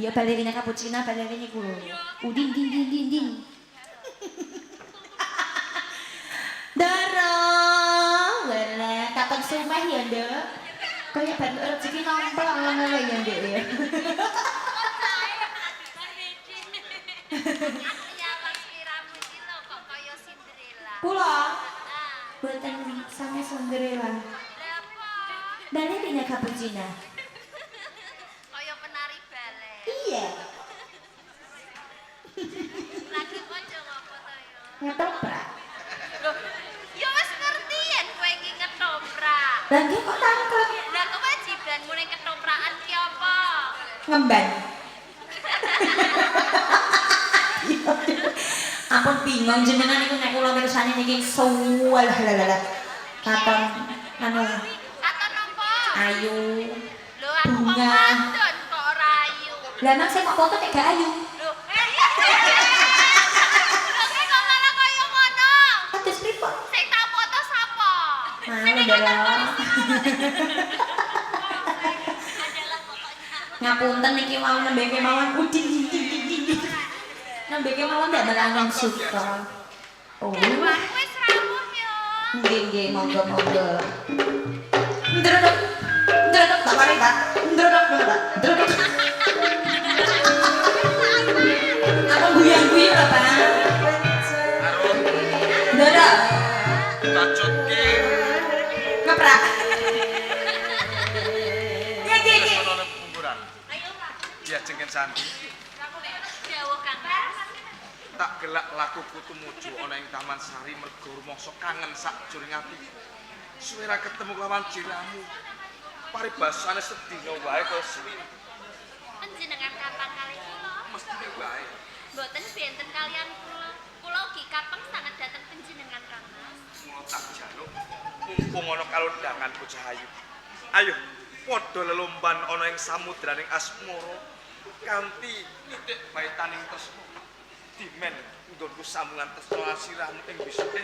Ya balerina cappuccina balerina iku lho. Udin din din din din. Ndoro, walah katon sumeh ya, Nduk. Kaya bentuk rezeki nomplok ngono lho ya, Nduk ya. Aku nyawang sliramu iki lho kok kaya Cinderella. Kula Heeh. boten sanes Cinderella. Lah apa? Balerina cappuccina. Kaya penari balet. Iya. Lagi kanca ngopo to ya? Ngetoprak. Loh, ya wis ngerti yen kowe iki ketoprak. Lah nggih kok tangklet Lah kewajibanmu ning ketoprakan ki apa? ngemban. Ampun bingung jenengan niku nek kula mirsani niki suwalah lalah. Katon anu Katon apa? ayu. Lho aku wong Bunga. wadon kok ora ayu. Lah nang sing kok foto nek gak ayu. Lho, lho kowe kok malah kaya ngono? Kados pripun? Sing tak foto sapa? Malu Sing Ndoro. Adalah pokoknya. Ngapunten niki wau nembe kemawon udin din din din din. Nembe kemawon ndak melangan suka. Oh. Garwanku wis rawuh yo. Nggih nggih monggo monggo. Ndrodok. Ndrodok tak mari Pak. Ndrodok Pak. Ndrodok. Apa guyang-guyu lho Pak? Arum Ndoro. bacutke Ngeprak. Ya nggih nggih. ana pungkuran. Ayo Pak. Diajengken sandi. Dawuh Kang Mas. Tak gelak lakuku tumuju ana ing Taman Sari mergo rumangsa kangen sakjroning ati. Suwe ra ketemu kelawan jiramu. Paribasane sedina wae kaya suwi. Panjenengan kapan kalih kula? Mestine wae. Mboten benten kalian kula. Kula ugi kapeng sanget dhateng panjenengan Kang Mas. Mula tak jaluk mumpung ana kalondangan bocah ayu. Ayo padha lelomban ana ing samudraning asmara kanthi nitik baitaning tresna. Dimen nggonku sambungan tresna lan sirahmu ing wisuke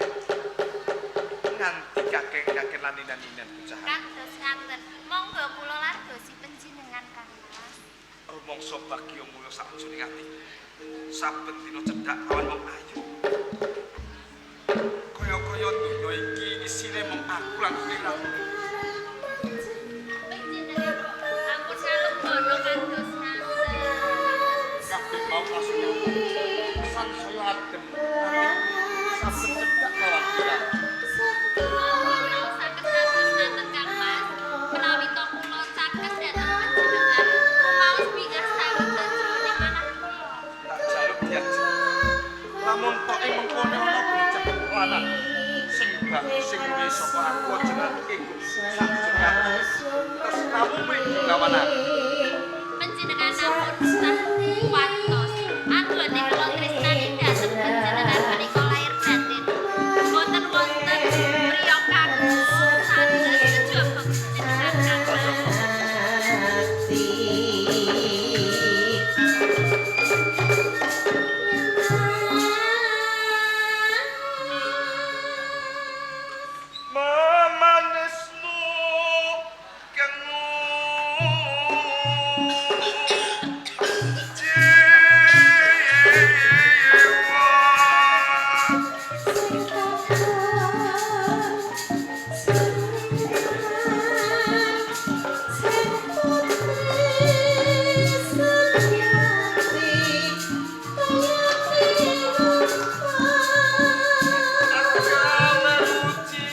nganti kakeng-kakeng lan ninan-ninan bocah ayu. Kados ngaten. Monggo kula ladosi panjenengan Kang Mas. Rumangsa bagya mulya sakjroning ati. Saben dina cedhak kawan wong ayu. Kaya-kaya donya iki isine mung aku lan sliramu. Panjenengan ampun ngalembana kados ngaten. Kabeh mau kasunyatan. Sansaya adem atiku saben cedhak kawan sliramu. Kula saged kados ngaten Kang Mas. Menawi to kula caket dhateng panjenengan, rumaos bingah sanget sajroning manah kula. Tak jaluk diajeng. Lamun tok ing mengkone ana bocah lanang sing bagus sing luwih saka aku aja nganti ego sakjroning ati. Tresnamu mrigi lawan aku. Panjenengan ampun usah kuwatos. Anggone kula tresnani dhateng panjenengan menika lahir batin. Mboten wonten priya kakung sanes kejaba panjenengan Kang Mas. Memanismu kengu jiwa. Akan meruji.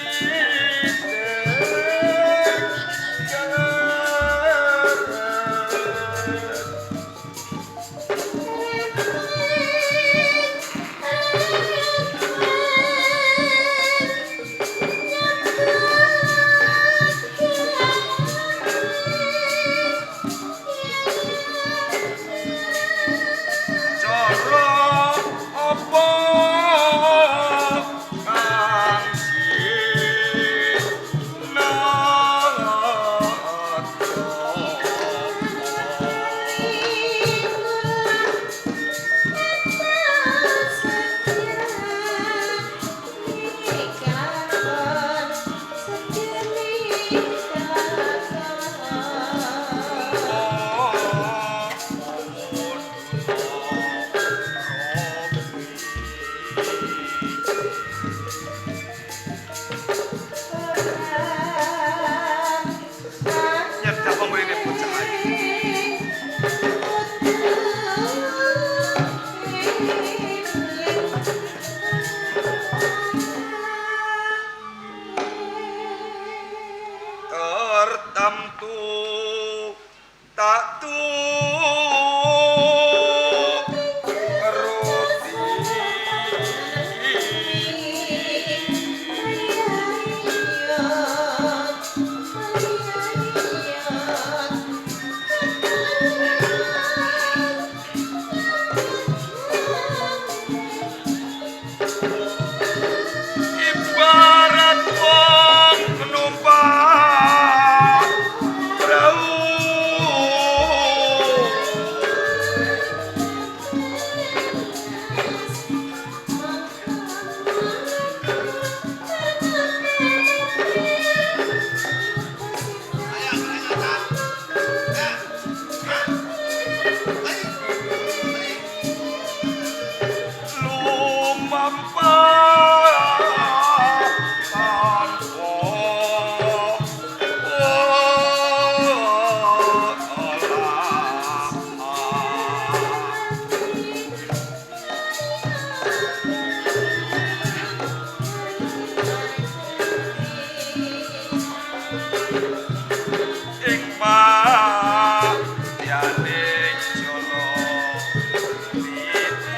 Ibarat wong numpak prau. Ing madyaning jala titi.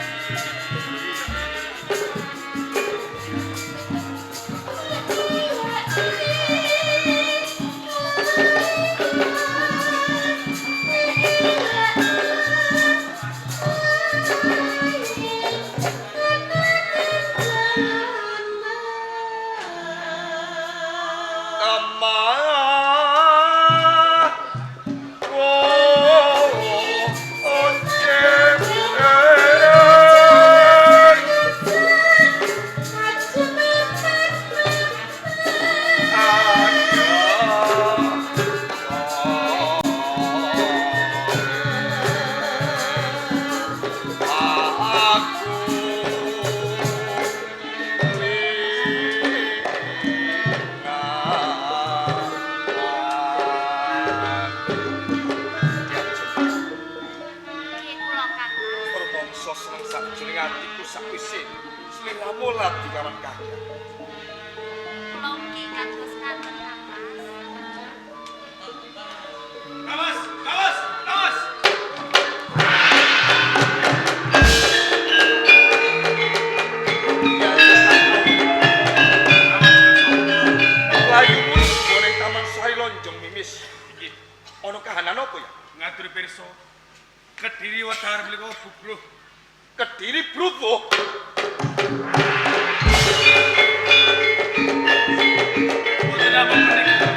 Kemah Nggih kula Kang Mas. Rumangsa seneng sakjroning atiku sakwise sliramu ladi kawan kakang. Kula ugi kados ngaten Kang Mas. Awas, awas, awas. Layu muni ning Taman Sari Lonjong Mimis. Iki Ana kahanan apa ya? Ngaturi pirsa. Kediri wedhar menika bubluh. Kediri brubuh. Mboten namung menika.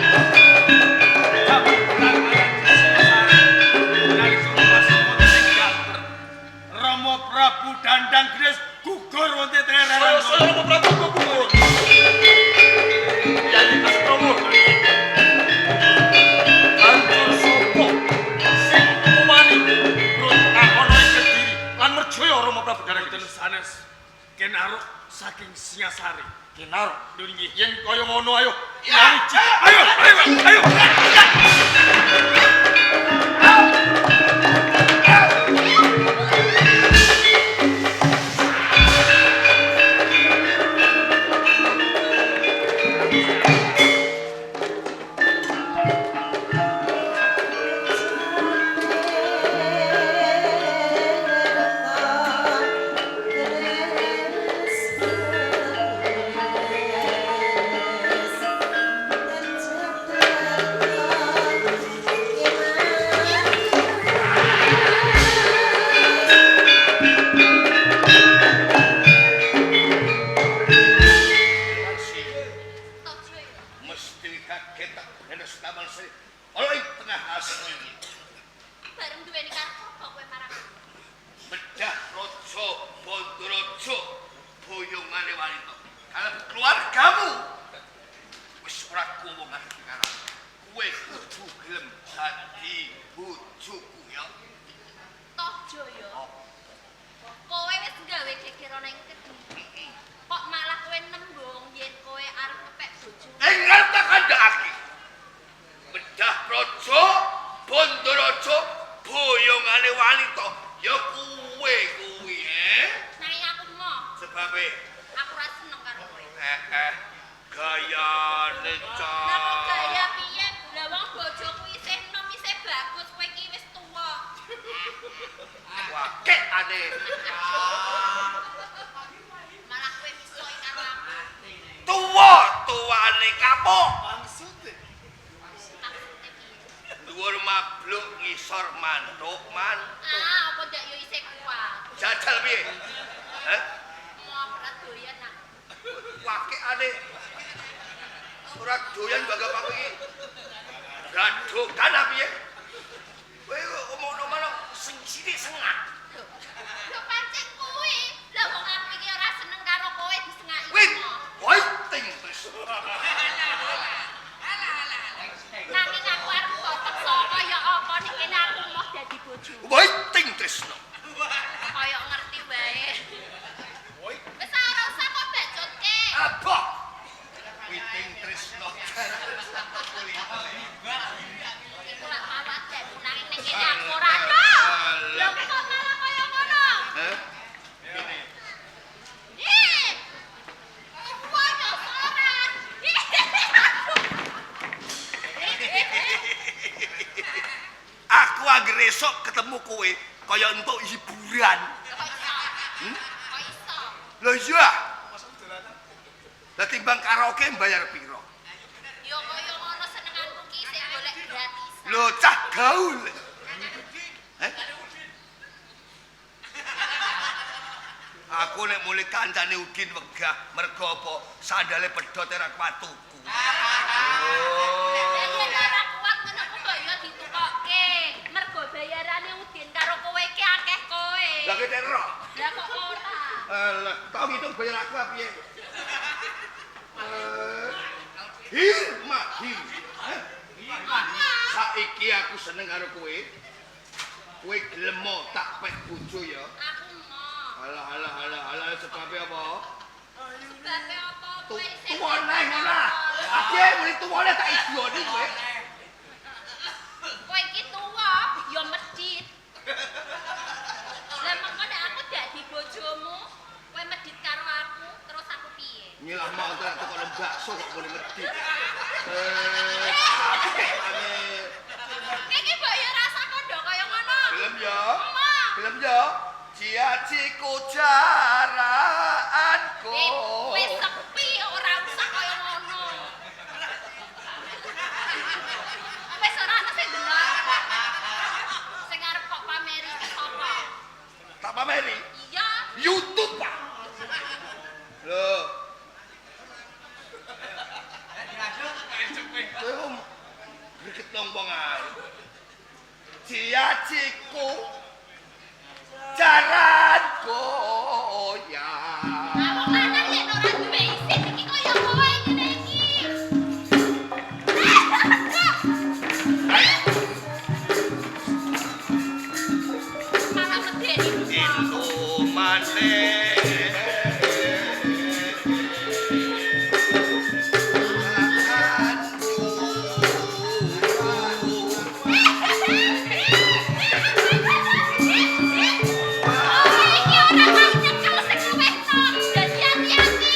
Sampun perang Singasari. Nalika masuk wonten ing Gater. Rama Prabu Dandang Gres gugur wonten tengah Saya reran. Rama Prabu gugur. Yayi Astrowo. Hancur sapa sing wani berontak ana ing Kediri lan merjaya Rama Prabu Dandang Mboten Gres. sanes Kenaruk saking Singasari. Kinaruk. Lho nggih. Yen kaya ngono ayo nyawiji. Ayo, ayo, ayo. Tojo ya. Mesti kaget tak beres taman sari. Ana ing tengah asma iki. Bareng duweni karep apa kowe marang aku? Bedah raja Bandaraja boyongane wanita. Kaleb keluargamu. Wis ora kuwung ngerti karo. Kowe kudu gelem dadi bojoku ya. Tojo ya. Kowe wis gawe geger ana ing Kediri. Kok malah kowe nembung yen kowe arep ngepek bojo? Ing tak kandhakake. Bedah raja Bandaraja boyongane wanita ya kowe kuwi eh. Nanging aku moh, Sebabe aku ora seneng karo kowe. Gayane Lah kok cah. gaya piye? Lah wong bojoku isih enom isih bagus, kowe iki wis tuwa. Wakek ane. Malah kowe misoi karo aku. Tuwa tuwane kapok. Maksude piye? Dhuwur mabluk ngisor mantuk mantuk. Ah, apa ndak yo isih kuat. Jajal piye? Heh? Mau berat doyan aku. Wakek ane. Ora doyan gagap aku iki. Gadokan apa piye? Kowe omong-omong sing sithik sengak. Lho pancen kuwi. Lah wong aku iki ora seneng karo kowe disengaki. Wit, waiting terus. Nanging aku arep kok peksa kaya apa nek kene aku moh dadi bojomu. Waiting tresno. Kaya ngerti wae. Wis ora usah kok bacotke. Abah. Witing tresno. Iku lak pawademu nanging ning kene aku ora ada. Lho kok malah kaya ngono? Heh? Ih. Wah, yo soran. Aku anggere esuk ketemu kowe kaya entuk hiburan. Kok iso? Kok iso? Lho iya. Lah timbang karaoke mbayar piro? Yo kaya ngono senenganku ki sik golek gratisan. Lho cah gaul. Heh? Aku nek mulih kancane Udin wegah mergo apa sandale pedhot ora kuat tuku. Lah yen ora kuat ngono ku mbok yo ditukokke. Mergo bayarane Udin karo kowe ki akeh kowe. Lah kene ro. Lah kok ora? Alah, tau ngitung bayar aku apa piye? Hir mahir. Heh? Saiki aku seneng karo kowe. Kowe gelem mo tak pek bojo ya. Aku mau. Alah alah alah alah sebabe apa? Sebabe apa kowe isih Tuwane ngono. Ade muni tuwane tak idioni kowe. Kowe iki tuwa ya medhit. Lah mengko nek aku dadi bojomu, kowe medhit karo aku, terus aku piye? Nyilah mau tak tukokno bakso kok muni medhit. Ane. Iki mbok ya rasa kondo kaya ngono. Gelem ya? Emang. Gelem ya? Ciaciku jaraanku. Wis sepi ora usah kaya ngono. Wis ora ana sing delok. Sing arep kok pameri iki sapa? Tak pameri. Iya. YouTube, Pak. Lho. Kowe kok greget nang wong ae. Ciaciku jaran goyang. Lah wong lanang yen ora duwe isin iki kaya kowe ngene iki. Malah medeni wong. Itu maneh. Oh, iki ora tau nyekel sing luwih nom. Dadi ati-ati.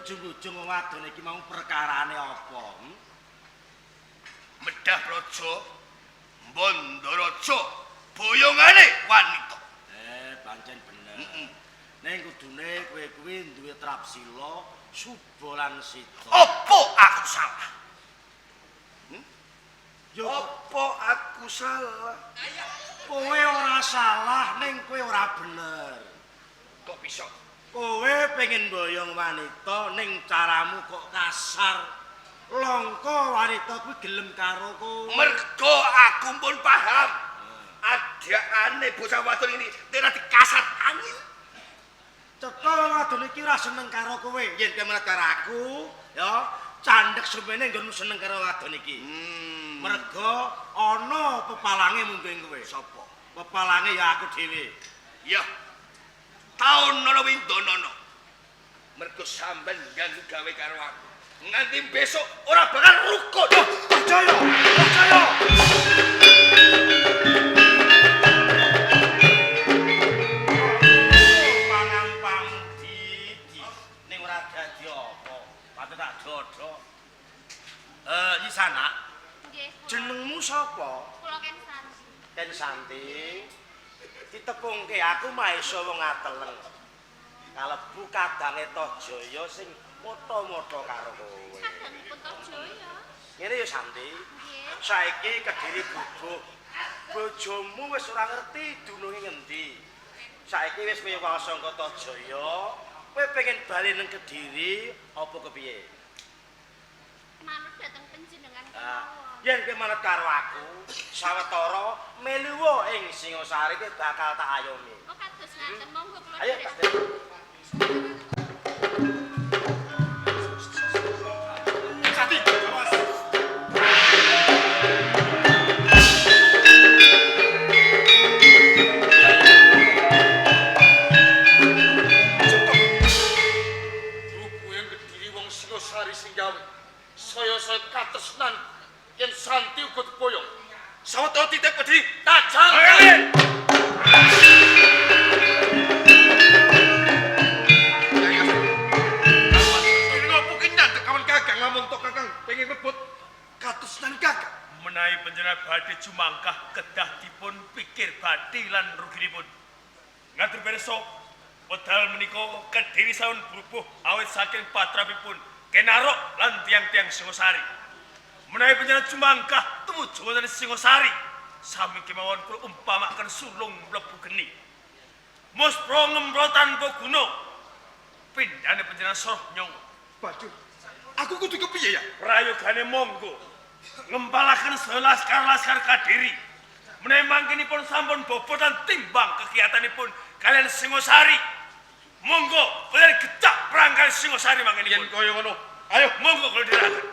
Ujung-ujung wong wadon iki mau perkarane apa? Medah Praja Bandaraja boyongane wanita. Pancen bener. Ning kudune kowe kuwi duwe trapsila, suba lan sita. Apa aku salah? Yo Apa aku salah? Kowe ora salah ning kowe ora bener. Kok bisa? Kowe pengen boyong wanita ning caramu kok kasar. Langka wanita kuwi gelem karo kowe. Mergo aku pun paham. Adakane bocah wadon ini ora dikasat angin. Cetha wong wadon iki ora seneng karo kowe. Yen kowe manut karo aku, ya candhek semene nggonmu seneng karo wadon iki. Mergo ana pepalange mungkin kowe. Sapa? Pepalange ya aku dhewe. Ya. Taun ana windonono. Mergo sampean ganggu gawe karo aku. Nganti besok ora bakal rukun. Percaya, percaya. Pangampang di ning ora dadi apa. Patut tak dodok. Iki sanak. Nggih. Jenengmu sapa? Kula Ken Santi. Ken Santi. Ditepungke aku Mahesa wong ateleng. Kalebu kadange Tohjaya sing motho-motho karo kowe. Kadangipun Tohjaya. Ngene ya Santi. Nggih. Saiki Kediri bubuh. Bojomu wis ora ngerti dununge ngendi. Saiki wis kaya sangka Tohjaya, kowe pengen bali nang Kediri apa kepiye? Manut dhateng panjenengan Ah, kemawon. yen kowe manut karo aku, sawetara meluwa ing Singosari kowe bakal tak ayomi. Oh kados ngaten, monggo kula Ayo, derek. tak derek. Santi, awas. Rupu yang Kediri wong Singosari sing gawe. Saya-saya katresnan yen Santi uga diboyong. Sawetara titik Kediri tajam. Ini ngopo ki nyandek kawan Kakang lamun tok Kakang pengen rebut katresnan Kakang. Menawi panjenengan badhe jumangkah kedah dipun pikir badhe lan ruginipun. Ngatur pirsa, wedal menika Kediri sampun brubuh awit saking patrapipun Kenarok lan tiyang-tiyang Singosari. Menawi panjenengan jumangkah tumuju wonten Singosari, sami kemawon kula umpamakaken sulung mlebu geni. Muspro ngempro tanpa guna. Pindhane panjenengan soroh nyawa. Waduh. Aku kudu kepiye ya? Prayogane monggo ngempalaken sedaya laskar-laskar Kadiri. Menawi mangkinipun sampun bobot lan timbang kegiatanipun kalian Singosari. Monggo kalian gecak perang kalian Singosari Yen mangkinipun. kaya ngono, Ayo monggo kula dherekaken.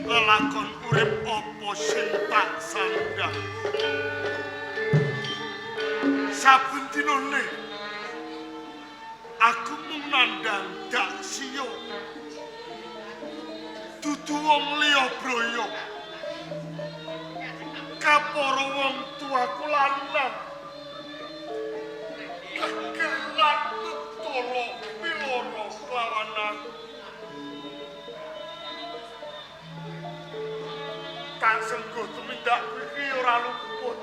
Lelakon urip apa sing tak sandhang. Saben dinane aku mung nandhang dak siya. Dudu wong liya broyo. Kapara wong tuaku lanang. Kegelan tetala piloro kelawan aku. Kang sengguh tumindakku iki ora luput.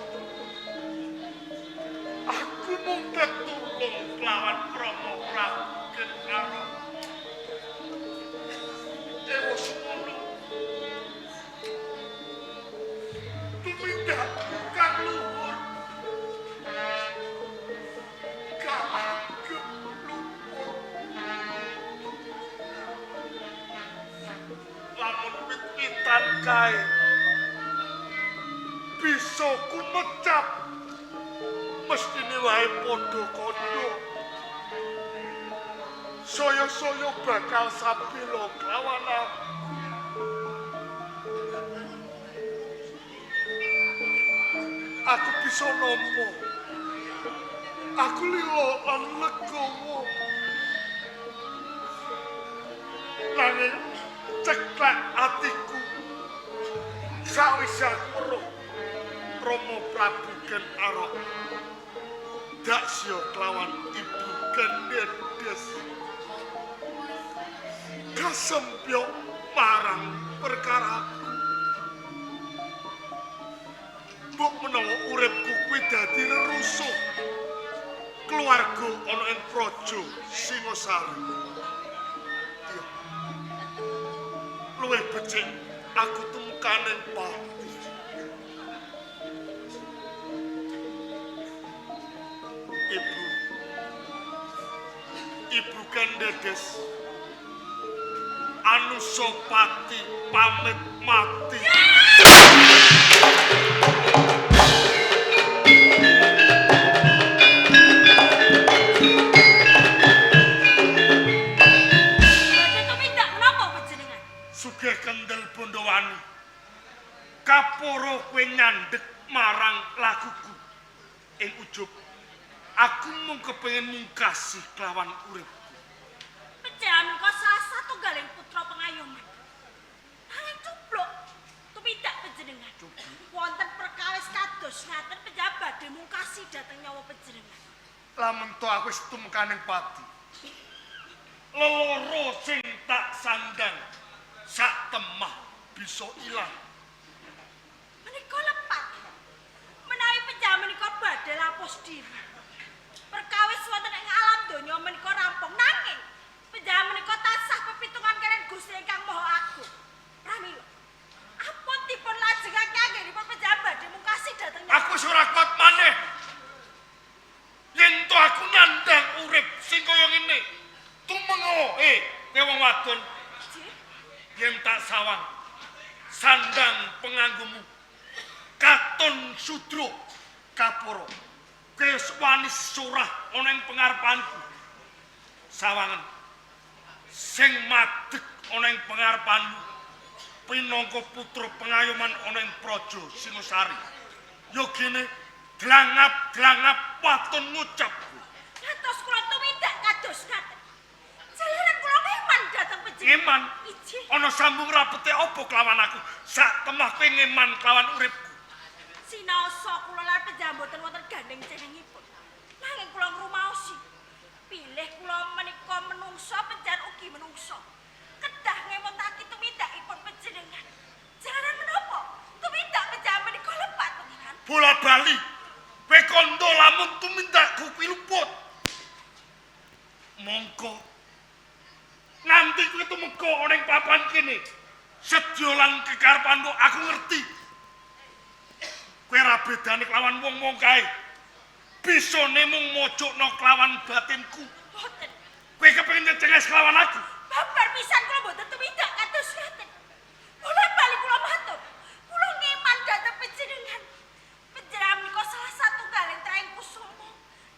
Aku mung tetulung kelawan Rama Prabu Kenara. Ewa semono. Tumindakku kang luhur. Kaagem luput. Lamun wit-witan kae bisa kumecap Mestine wae padha kandha. Saya-saya bakal sabela kelawan aku. Aku bisa nampa. Aku lila lan legawa. Nanging ceklek atiku. Sawise aku weruh Rama Prabu Ken Arok daksya kelawan Ibu Ken Dedes. Kasempyok marang perkaraku. Mbok menawa uripku kuwi dadi rerusuh. Keluarga ana ing praja Singasari. Iya. Luwih becik aku tumekaning pati. Ibu. Ibu Ken Dedes. Anusapati pamit mati. Badhe tumindak menapa panjenengan? Sugih Kendel Bondowani. Kaporo kowe nyandhek marang lakuku. Ing ujug aku mung kepengin mungkasi kelawan uripku. Panjenengan menika salah satunggaling putra pengayoman. Nanging cubluk tumindak panjenengan. Wonten perkawis kados ngaten panjenengan badhe mungkasi dhateng nyawa panjenengan. Lamun to aku wis tumekaning pati. Leloro sing tak sandang sak temah bisa ilang. Menika lepat. Menawi panjenengan menika badhe lapos diri. Perkawis wonten ing alam donya menika rampung nanging panjenengan menika tansah pepitungan kaliyan Gusti ingkang Maha Agung. Pramila ampun dipun lajengake anggenipun panjenengan badhe mungkasi dhateng nyawa. Aku wis ora kuat maneh. Yen to aku nyandang urip sing kaya ngene. Tumengo, kowe wong wadon Nggih. yen tak sawang sandang penganggumu katon sudro kaporo. Kowe wis wani surah ana ing pengarepanku. Sawangen sing madeg ana ing pengarepanmu pinangka putra pengayoman ana ing praja Singasari. Yogene dlangap-dlangap waton ngucap. Ngantos kula tumindak kados ngaten. Jalaran kula ngeman dhateng panjenengan. Ngeman? Ijih. Ana sambung rapete apa kelawan aku? Sak temah kowe ngeman kelawan uripku. Sinaosa kula lan panjenengan boten wonten gandeng cenengipun. Nanging kula ngrumaosi. Bilih kula menika menungsa panjenengan ugi menungsa. Kedah ngemotake tumindakipun panjenengan. Jalaran menapa? Tumindak panjenengan menika lepat panjenengan. Bola bali. Kowe kandha lamun tumindakku kuwi luput. Mongko nganti kowe tumeka ana ing papan kene. Sedya lan kekarepanmu aku ngerti. Kowe ora bedane kelawan wong-wong kae. Bisane mung mojokno kelawan batinku. Boten. Kowe kepengin nyecenges kelawan aku. Babar pisan kula mboten tumindak kados ngaten. Bola bali kula matur. Kula ngeman dhateng panjenengan. Panjenengan menika salah satunggaling traing kusuma.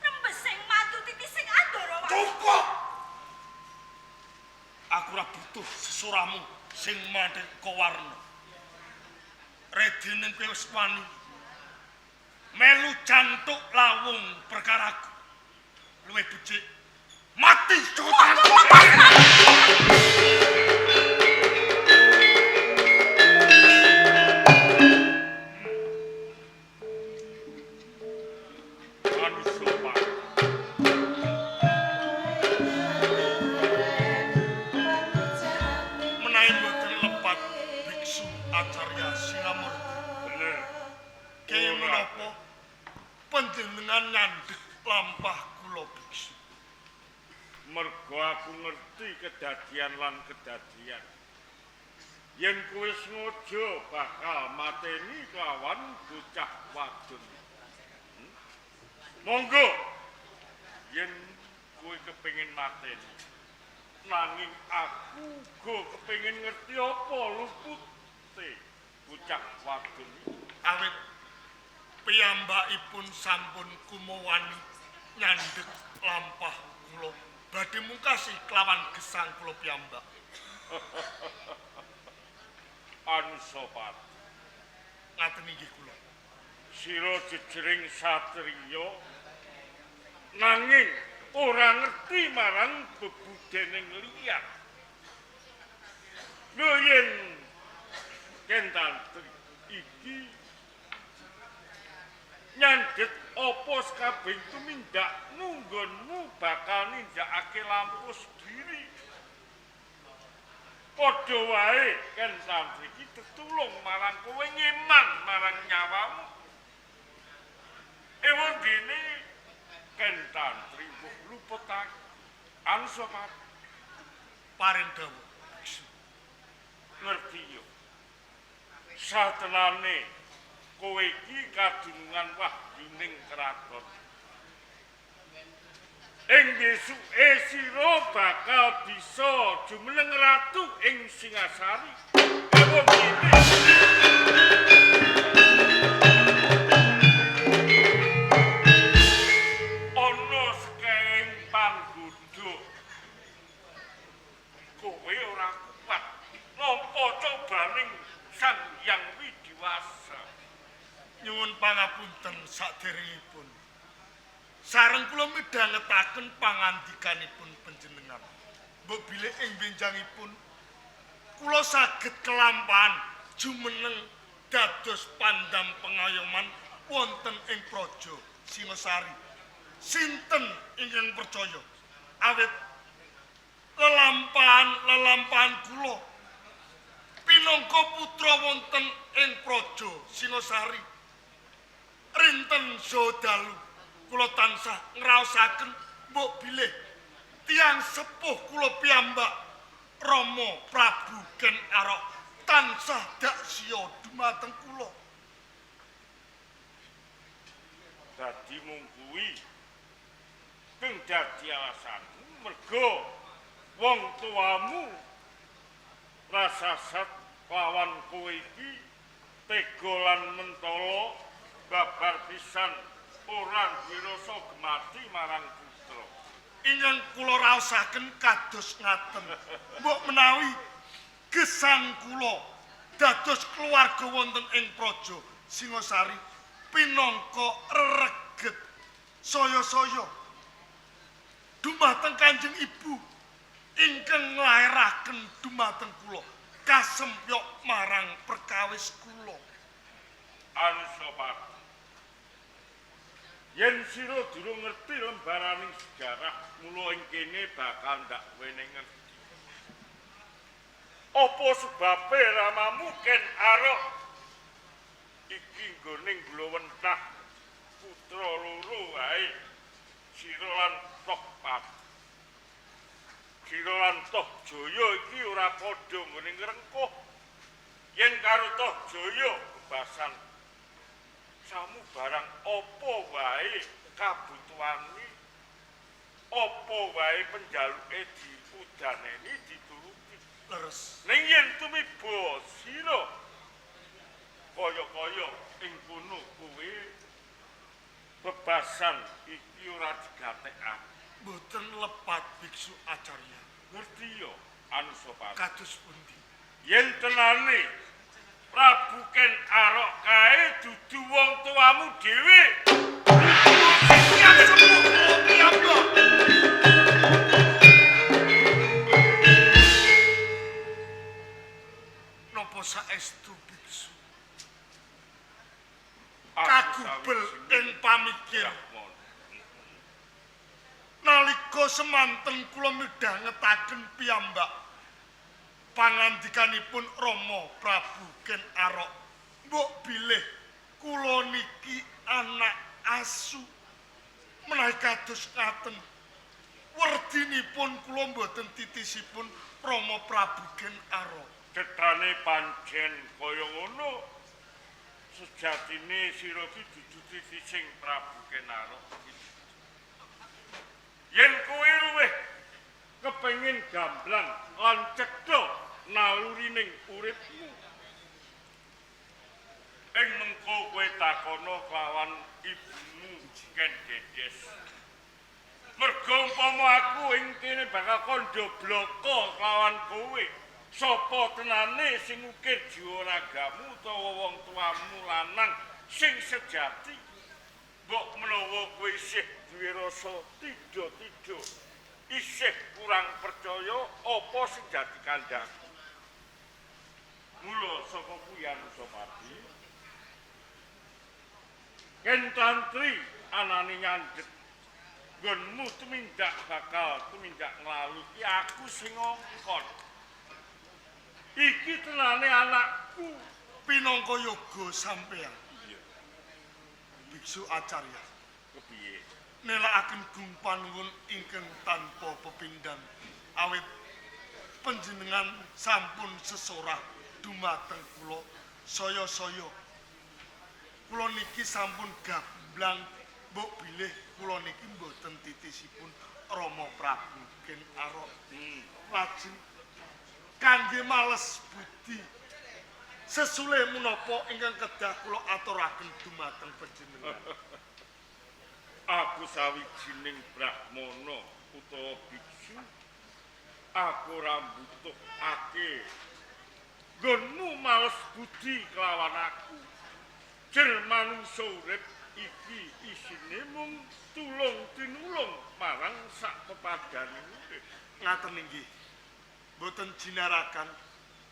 Rembesing madu titising andara wae. Cukup. Aku ora butuh sesuramu sing maneka warna. Redine kowe wis wani melu cantuk lawung perkaraku. Luwih becik mati saka tanganku. Anusapati. Menawi mboten lepat biksu Acarya Singamurti. Bener. Kaya menapa panjenengan nyandhek lampah kula biksu? Mergo aku ngerti kedadian lan kedadian. Yen kowe sengaja bakal mateni kelawan bocah wadon. Monggo. Yen kowe kepengin mateni. Nanging aku uga kepengin ngerti apa lupute bocah wadon iki. Awit Piyambakipun sampun kumawani nyandhek lampah kula badhe mungkasi kelawan gesang kula piyambak. Anusapati. Ngaten inggih kula. Sira jejering satriya nanging ora ngerti marang bebudening liyan. Lho yen Ken Tantri iki nyandhet apa sakabehing tumindak nggonmu bakal nindakake lampus diri. Padha wae Ken Tantri iki tetulung marang kowe ngeman marang nyawamu. Ewon dene Ken Tantri mbuh luput Anusapati. Paring dawuh biksu. Ngerti yo. Satenane kowe iki kadunungan wahyuning kraton. Ing besuke sira bakal bisa jumeneng ratu ing Singasari. Ewon dene ana sekeng panggodha. Kowe ora kuat nampa cobaning Sang Hyang Widiwasa. Nyuwun pangapunten saderengipun. Sareng kula midhangetaken pangandikanipun panjenengan. Mbok bilih ing benjangipun kula saged kelampahan jumeneng dados pandam pengayoman wonten ing Praja Singasari. Sinten ingkang percaya awit lelampahan kula pinangka putra wonten ing Praja Singasari. Rinten saha dalu kula tansah ngraosaken mbok bilih tiyang sepuh kula piyambak Rama Prabu Ken Arok tansah daksiya dumateng kula. Dadi mung kuwi kang dadi alasanmu merga wong tuamu rasasat lawan kowe iki tega lan mentala babar pisan ora duwe rasa gemati marang putra. Ingkang kula raosaken kados ngaten. Mbok menawi gesang kula dados keluarga wonten ing Praja Singasari pinangka rereget saya-saya dumateng Kanjeng Ibu ingkang nglairaken dumateng kula kasempyok marang perkawis kula. Anusapati, yen sira durung ngerti lembaraning sejarah, mula ing kene bakal ndak wene ngerti. Apa sebabe ramamu Ken Arok iki nggone nglowentah putra loro wae, sira lan Toh Pati. Sira lan Toh Jaya iki ora padha nggone ngrengkuh. Yen karo Toh Jaya bebasan samu barang apa wae kabutuhane, apa wae penjaluke diudaneni dituruti. Leres. Ning yen tumiba sira kaya-kaya ing kono kowe bebasan iki ora digatekake. Mboten lepat biksu acarya. Ngerti ya Anusapati? Kados pundi? Yen tenane Prabu Ken Arok kae dudu wong tuamu dhewe. Tiyang sepuh kula piyambak. Napa saestu biksu? Kagubel ing pamikir. Nalika semanten kula midhangetaken piyambak pangandikanipun Rama Prabu Ken Arok, mbok bilih kula niki anak asu menawi kados ngaten werdinipun kula mboten titisipun Rama Prabu Ken Arok. Cetane pancen kaya ngono. Sejatine sira iki dudu titising Prabu Ken Arok. Yen kowe luwih kepengin gamblang lan cetha nalurining uripmu, ing mengko kowe takon Pitakono kelawan ibumu Ken Dedes. Mergo umpama aku ing kene bakal kandha bloko kelawan kowe. Sapa tenane sing ukir jiwa ragamu utawa wong tuamu lanang sing sejati? Mbok menawa kowe isih duwe rasa tidha-tidha, isih kurang percaya apa sing dadi kandhangku. Mula saka kuwi Anusapati, Ken Tantri anane nyandhet nggonmu tumindak bakal tumindak nglalu ki aku sing ngongkon. Iki tenane anakku. Pinangka yoga sampeyan. Iya. Biksu Acarya. Kepiye? Nelakaken gung panuwun ingkang tanpa pepindhan awit panjenengan sampun sesorah dumateng kula saya-saya. Kula niki sampun gamblang mbok bilih kula niki mboten titisipun Rama Prabu Ken Arok. Lajeng kangge males budi sesule menapa ingkang kedah kula aturaken dumateng panjenengan. Aku sawijining brahmana utawa biksu, aku ora mbutuhake nggonmu males budi kelawan aku. Jer manungsa urip iki isine mung tulung tinulung marang sak pepadane urip. Ngaten inggih. Mboten jinarakan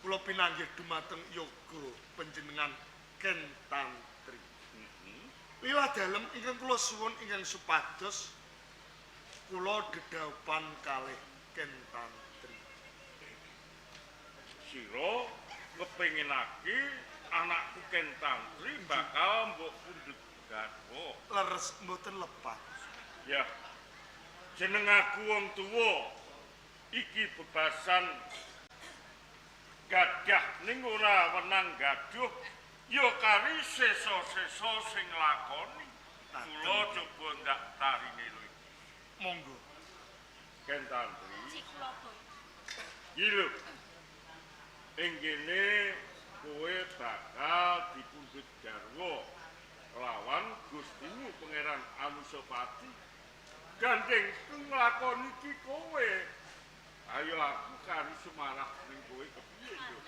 kula pinanggih dumateng yoga panjenengan Ken Tantri. Wiwah dalem ingkang kula suwun ingkang supados kula dedhaupan kalih Ken Tantri. Sira kepinginake anakku Ken Tantri bakal mbok pundhut garwa. Leres mboten lepat. Ya. Jeneng aku wong tuwa iki bebasan gadah ning ora wenang gaduh ya kari sesa-sesa sing nglakoni. Kula coba ndak tarine lho iki. Monggo. Ken Tantri. Cik kula boy. Iki lho. Ing kene kowe bakal dipundhut garwa lawan Gustimu Pangeran Anusapati. Gandeng nglakoni iki kowe. Ayo aku kari sumarah ning kowe kepiye yo.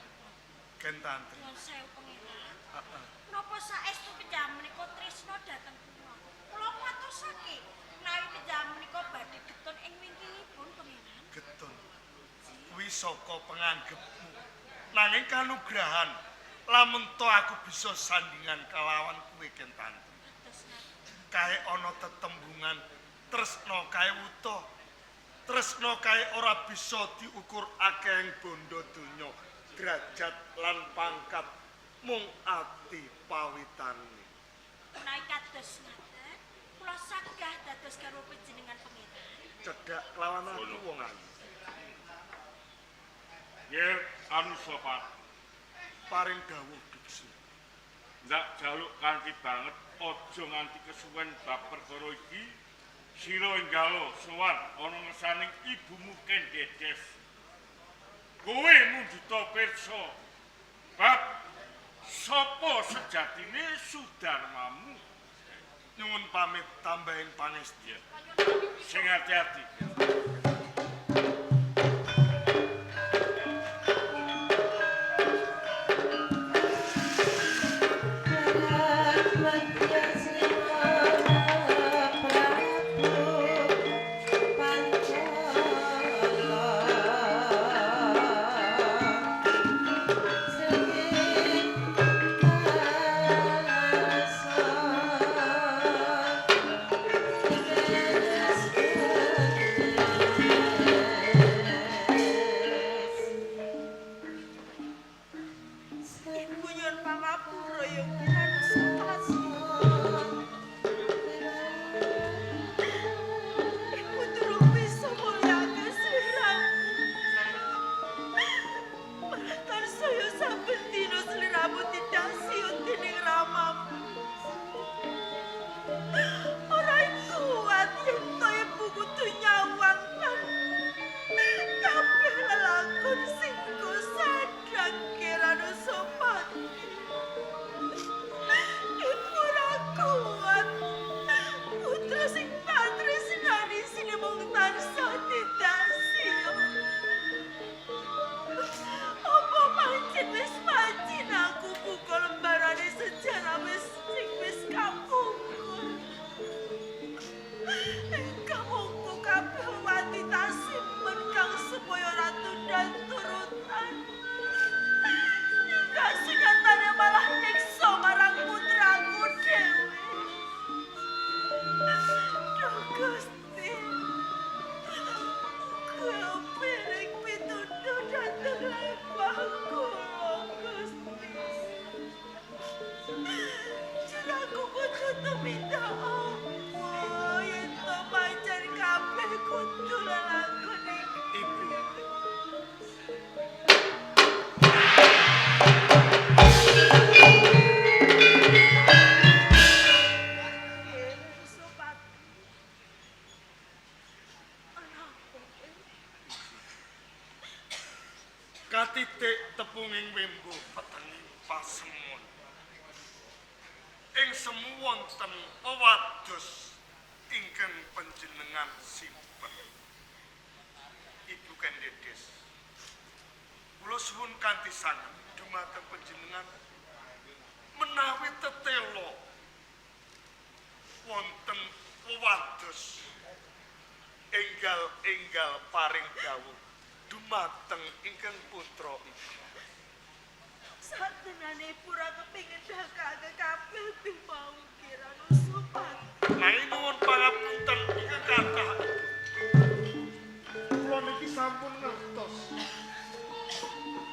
Ken Tantri. Nuwun sewu Pangeran. Napa saestu panjenengan menika tresna dhateng kula? Kula matosake menawi panjenengan menika badhe getun ing wingkingipun Pangeran. Getun. Kuwi saka penganggepmu. Nanging kanugrahan lamun to aku bisa sandingan kalawan kowe Ken Tantri. Kae ana tetembungan tresna kae wuta. Tresna kae ora bisa diukur akehing bondo donya, derajat lan pangkat mung ati pawitane. Menawi kados ngaten, kula sagah dados garwa panjenengan Pangeran. Cedhak kelawan aku wong ayu. Yer Anusapati. Paring dawuh biksu. Ndak jaluk kanthi banget aja nganti kesuwen bab perkara iki. Sira enggalo sowan ana ngesaning ibumu Ken Dedes. Kowe mundhuta pirsa bab sapa sejatine sudarmamu. Nyuwun pamit tambahin pangesti. Sing ati-ati. Thank you. Ketitik tepunging wembu petenging pasemon. Ing semu wonten wewados ingkang panjenengan simpen. Ibu Kendedes, kula suwun kanthi sanget dumateng panjenengan menawi tetela wonten wewados enggal-enggal paring dawuh dumateng ingkang putra ibu. Satenane pura kepingin dakake kabeh bimau Kiranu Supati. Nanging nuwun pangapunten ingkang kathah. Kula niki sampun ngertos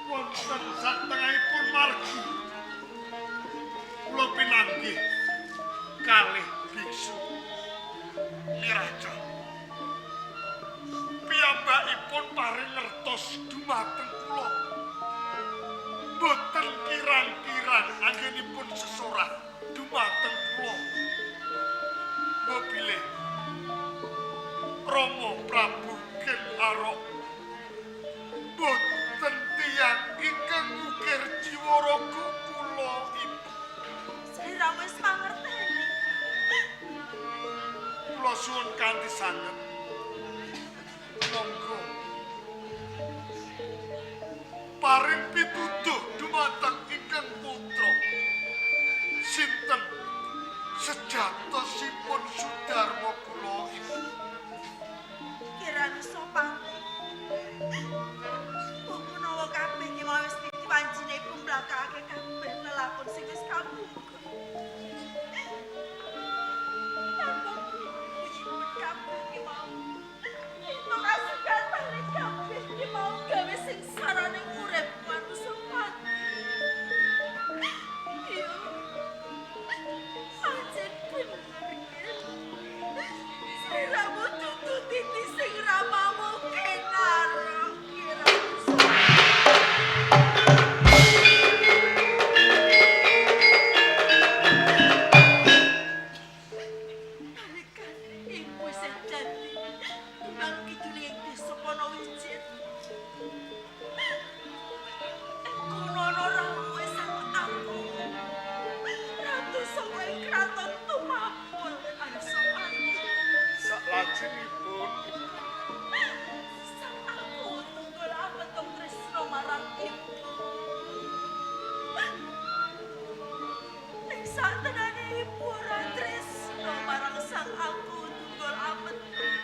wonten satengahipun margi kula pinanggih kalih biksu Niraja. Piyambakipun paring ngertos dumateng kula. Mboten kirang-kirang anggenipun sesorah dumateng kula. Mbok bilih Rama Prabu Ken Arok mboten tiyang ingkang ngukir jiwa raga kula ibu. Slira wis mangerteni. Kula suwun kanthi sanget. Monggo paring pituduh dumateng ingkang putra. Sinten sejatosipun Sudarma kula ibu? Kiranu Supati. Mbok menawa kabeh ki mau wis titi wancine iku mlakake kabeh lelakon sing wis kabungkus. Tanpa pun kabeh ki mau. Entuk kasugatane kabeh ki mau gawe sengsarane uripku Anu Supati. Iya. Pancen bener Kir. Sliramu dudu titi sing ramamu Kenaro Kiranu Supati. Nalikane ibu isih dadi kembang kidul ing desa Panawijit. Ing kono ana rawuhe sang aku. Ratu saka ing kraton Tumapel Anusapati. Saklajengipun Sang aku tunggul ametung tresna marang ibu. Ning satenane ibu ora tresna marang sang aku tunggul ametung.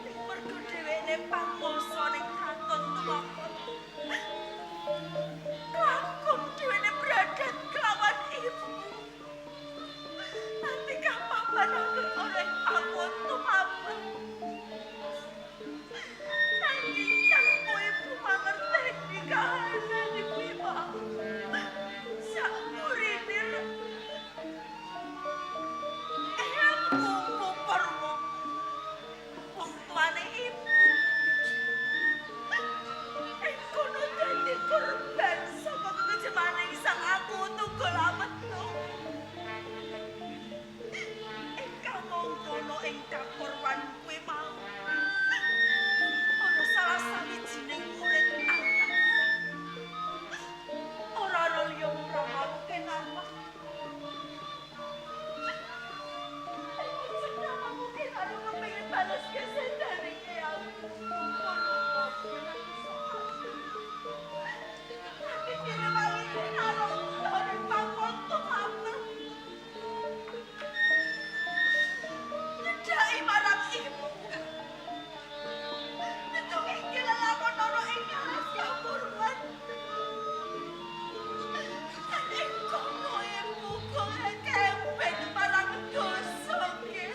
Ning mergo dheweke panguwasa ning kraton Tumapel. Kelakon dheweke bradat kelawan ibu. Nanti kapapanake oleh pangwon Tumapel. Nanging tanpa ibu mangerteni kahanan ibu mau. Sakurine Eyang Kumbu Purwo, wong tuane ibu. Ing kono dadi korban saka kekejemane sang aku tunggul ametung. Ing kamangkono ing kapurwan kuwi mau ana salah sawijining murid anak. Ora ana liya mung Ramaku Kenarwa. Ramaku Kenarwa kepengin bales kesedane Eyang Purwo. Tapi direwangi Kenarwa ning pangkon Tumapel. Nyedhaki marang ibu. Tentu iki lelakon ana ing alas kapurwan. Lan ing kono ibu kowe kempet marang dosa Kir.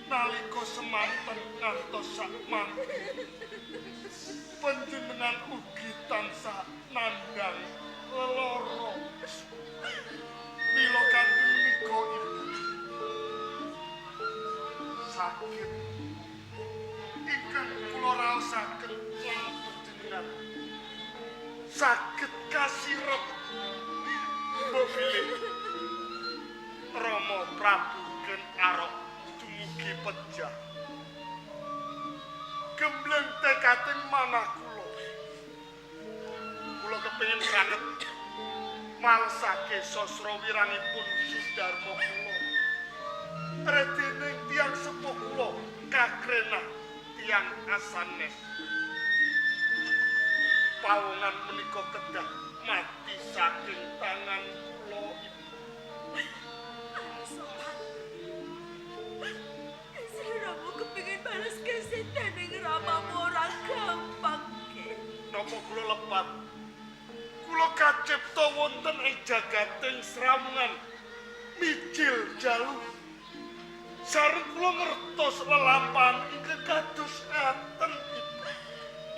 Nalika semanten ngantos sakmangke panjenengan ugi tansah nandhang lelara. Mila kanthi menika Ibu sakit ingkang kula raosaken lan panjenengan saged kasirep mbok bilih Rama Prabu Ken Arok dumugi pejah. Gembleng tekating manah kula. Kula kepengin sanget malesake sasra wirangipun Sudarma kula. Redening tiyang sepuh kula kakrenah tiyang asanes. Pawongan menika kedah mati saking tangan kula Ibu. Sliramu kepingin bales kesedaning ramamu ora gampang ke. Napa kula lepat? Kula kacipta wonten ing jagating sramungan mijil jalu. Sareng kula ngertos lelampahan ingkang kados ngaten Ibu.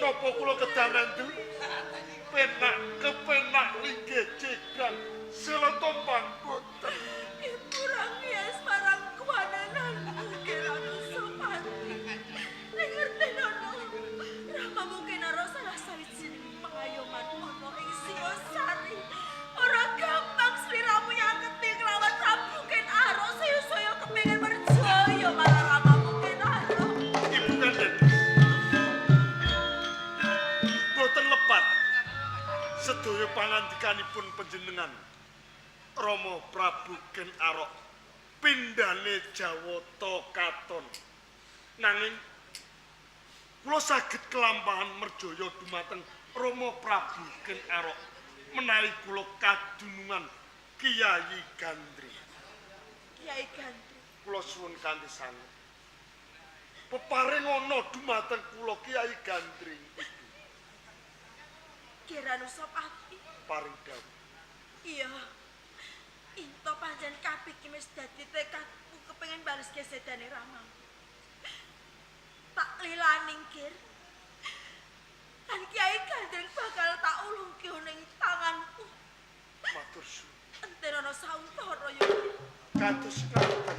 Napa kula kedah mendhu penak kepenak linggih jegrang sela tompang boten. Ibu rangias marang kuwanananku Geranusapati. Ning ngertenono, ramamu Kenaro salah sawijining pengayoman ana ing Singosari. Ora gampang sliramu nyaketi kelawan Prabu Ken Arok saya-saya kepengin merjaya marang ramamu Kenaro. Ibu Kandhani. Boten lepat sedaya pangandikanipun panjenengan Rama Prabu Ken Arok pindhane Jawata katon. Nanging kula saged kelampahan merjaya dumateng Rama Prabu Ken Arok menawi kula kadunungan Kyai Gandri. Kyai Gandri, Kula suwun kanthi sanget. Peparing ana dumateng kula Kyai Gandri Ibu. Geranusapati. Paring dawuh. Iya. Into pancen kabeh ki wis dadi tekadku kepengin bales kesedane ramamu. Tak lilaning Gir. Lan Kyai Gandring bakal tak ulungke ning tanganku. Matur suwun. Entenono sauntara ya. Kados ngaten.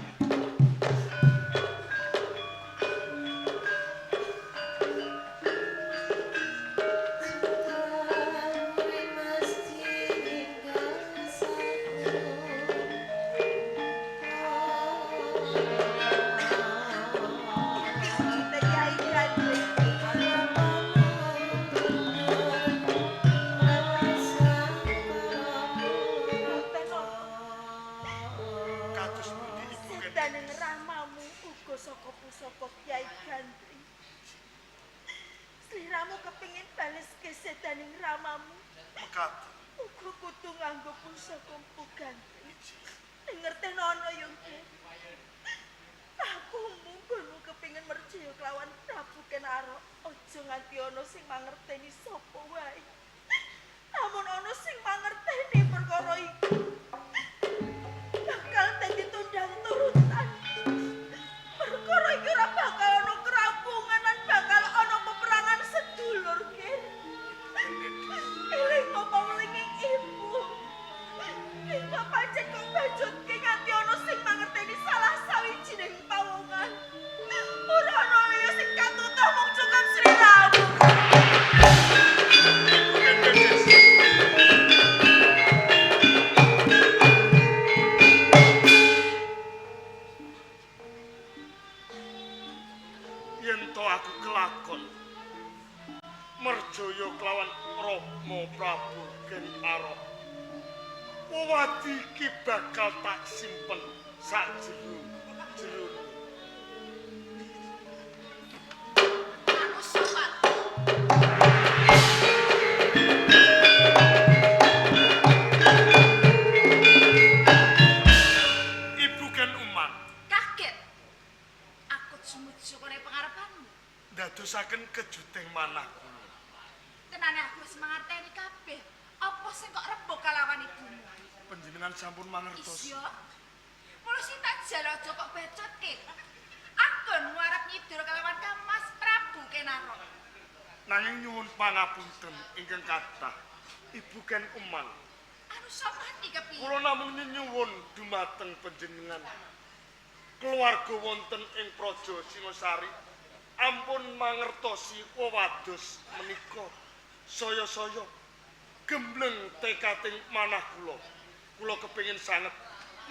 Iki wujude Kyai Gandring. Entenono Kados pundi Ibu Ken? sedaning ramamu uga saka pusaka Kyai Gandring. Sliramu kepingin bales kesedaning ramamu. Mekaten. Uga kudu nganggo pusaka Mpu Gandring. Ngertenono yo Nggih. Aku munggunmu kepingin merjaya kelawan Prabu Ken Arok. Aja nganti ana sing mangerteni sapa wae. Lamun ana sing mangerteni perkara iki, bakal dadi tundang turutan. Perkara iki ora bakal ana kerampungan lan bakal ana peperangan sedulur, Gir. Eling apa wulinging ibu. Hingga pancen kok bajutke nganti ana sing mangerteni salah sawijining pawongan. Ora ana liya sing katutuh mung cukup sliramu. Ibu Ken Dedes. Yen to aku kelakon merjaya kelawan Rama Prabu Ken Arok. Wewadi iki bakal tak simpen sak jero-jerone. Anusapati. Ibu Ken Umang Kaget. Aku jumuju kore pengarepanmu. ndadosaken kejuting manah kula. Tenane aku wis mangerteni kabeh. Apa sing kok rembug kalawan ibumu? Panjenengan sampun mangertos. Iya. Mula sing tak jaluk aja kok bacotke. Aku nyidra kelawan Kang Mas Prabu Kenaro. Nanging nyuwun pangapunten ingkang kathah, Ibu Ken Umang. Anusapati kepiye? Kula namung nyuwun dumateng panjenengan. Keluarga wonten ing Praja Singasari ampun mangertosi wewados menika saya-saya gembleng tekating manah kula. Kula kepengin sanget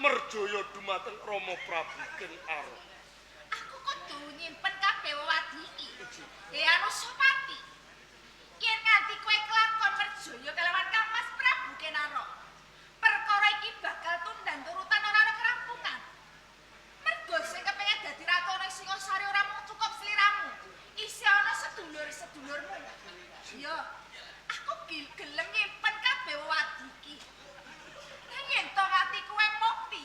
merjaya dumateng Rama Prabu Ken Arok. Aku kudu nyimpen kabeh wewadi iki. He Anusapati. Yen nganti kowe kelakon merjaya kelawan Kang Mas Prabu Kenaro, perkara iki bakal tundang turutan ora ana kerampungan. Mergo sing kepengin dadi ratu ana Singasari ora mung cukup sliramu, isih ana sedulur-sedulurmu. Iya, aku gelem nyimpen kabeh wewadi iki. Nang yen to nganti kowe mukti,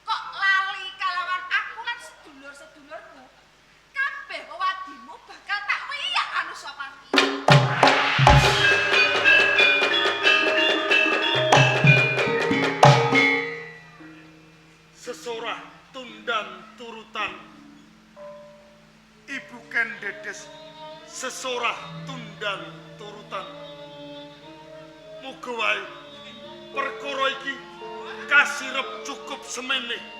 kok lali kalawan aku lan sedulur-sedulurmu, kabeh wewadimu bakal tak wiyak Anusapati. Sesorah tundang turutan Ibu Ken Dedes, sesorah tundang turutan. Muga wae perkara iki kasirep cukup semene.